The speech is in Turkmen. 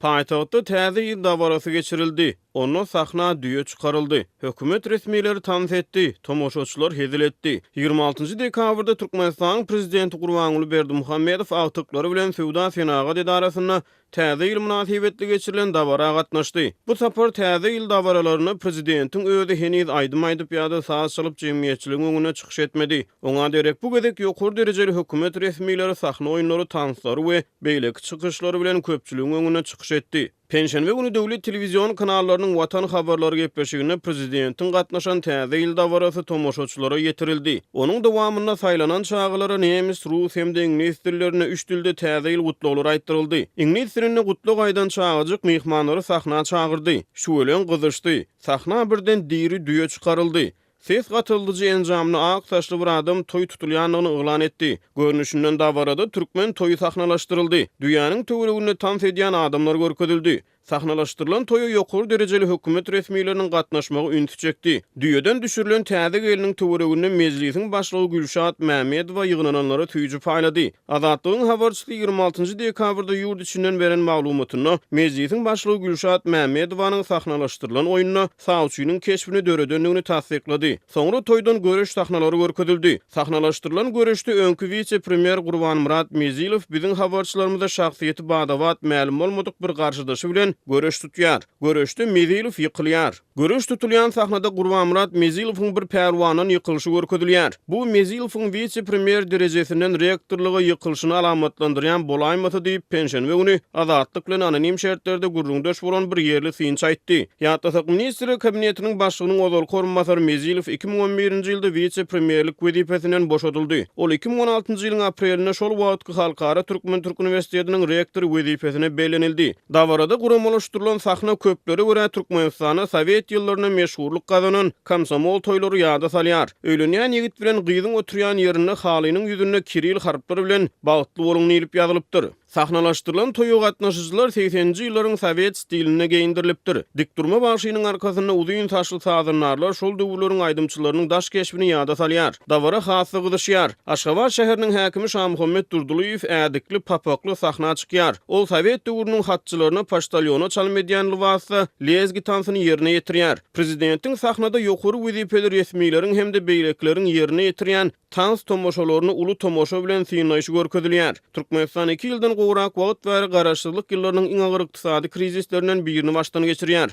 Paýtagtda Täze ýyl dabarasy geçirildi. Onda sahna düýe çykaryldy. Hökümet resmileri tans etdi, tomaşaçylar hezil etdi. 26 dekabrda Türkmenistanyň Prezidenti Gurbanguly Berdimuhamedow agtyklary bilen Söwda-senagat edarasynda Täze ýyl mynasybetli geçirilen dabara gatnaşdy. Bu sapar Täze ýyl dabaralarynda prezidentiň özi heniz aýdym aýdyp ýa-da saz çalyp jemgyýetçiligiň öňünde çykyş etmedi. Oňa derek bu gezek ýokary derejeli hökümet resmileri sahna oýunlary, tanslary we beýleki çykyşlary bilen köpçüligiň öňünde çykyş etdi. Penşenbe güni döwlet telewizion kanallarynyň Watan habarlary gepleşiginde prezidentiň gatnaşan Täze ýyl dabarasy tomaşaçylara ýetirildi. Onuň dowamynda saýlanan çagalara nemes, rus hem-de iňlis dillerinde üç dilde Täze ýyl gutlaglary aýtdyryldy. Iňlis dilinde gutlag aýdan çagajyk myhmanlary sahna çagyrdy. Şüweleň gyzyşdy. Sahna birden diri düýe çykaryldy. Ses gatyldyjy enjamly ak saçly bir adam toý tutulýandygyny yglan etdi. Görnüşinden dabarada türkmen toýy sahnalaşdyryldy. Düýäniň töwereginde tans edýän adamlar görkezildi. Sahnalaşdyrylan toýa ýokary derejeli hökümet resmileriniň gatnaşmagy ünsi çekdi. Düýeden düşürilen täze gelniň töwereginde Mejlisiň başlygy Gülşat Mämmedowa ýygnananlara süýji paýlady. Azatlygyň habarçysy 26 dekabrda ýurt içinden beren maglumatynda, Mejlisiň başlygy Gülşat Mämmedowanyň sahnalaşdyrylan oýunda sawçynyň keşbini döredendigini tassyklady. Soňra toýdan göreş sahnalary görkezildi. Sahnalaşdyrylan göreşde öňki wise-premýer Gurbanmyrat Mezilow biziň habarçylarymyza şahsyýeti bada-bat mälim bolmadyk bir garşydaşy bilen göreş tutýar. Göreşde Mezilow ýykylýar. Göreş tutulýan sahnada Gurbanmyrat Mezilowyň bir pälwandan ýykylyşy görkezilýär. Bu Mezilowyň wise-premýer derejesinden rektorlyga ýykylyşyny alamatlandyrýan bolaýmasa diýip, penşenbe güni Azatlyk bilen anonim şertlerde gürrüňdeş bolan bir ýerli synçy aýtdy. Ýatlasak, Ministrler Kabinetiniň başlygynyň ozalky orunbasary Mezilow 2011-nji ýylda wise-premýerlik wezipesinden boşadyldy. Ol 2016-njy ýylyň aprelinde şol wagtky Halkara türkmen-türk uniwersitetiniň rektory wezipesine bellenildi. Dabarada guramalaşdyrylan sahna köplere görä Türkmenistanda sowet ýyllarynda meşhurlyk gazanan komsomol toýlary ýada salýar. Öýlenýän ýigit bilen gyzyň oturýan ýerinde halynyň ýüzünde kiril harplar bilen Bagtly boluň diýlip ýazylypdyr. Sahnalaşdyrylan toýa gatnaşyjylar segseninji ýyllaryň sowet stilinde geýindirilipdir. Dikdurma bagşynyň arkasynda uzyn saçly sazandarlar şol döwürleriň aýdymçylarynyň daş keşbini ýada salýar. Dabara has-da gyzyşýar. Aşgabat şäheriniň häkimi Şamuhammet Durdylyýew ädikli, papakly sahna çykýar. Ol sowet döwrüniň hatçylaryna poçtalýona çalym edýän lybasda lezgi tansyny ýerine ýetirýär. Prezidentiň sahnada ýokary wezipeli resmileriň hem-de beýlekileriň ýerine ýetirýän tans tomaşalaryny uly tomaşa bilen synlaýşy görkezilýär. Türkmenistan iki ýyldan gowrak wagt bäri garaşsyzlyk ýyllarynyň iň agyr ykdysady krizislerinden birini başdan geçirýär.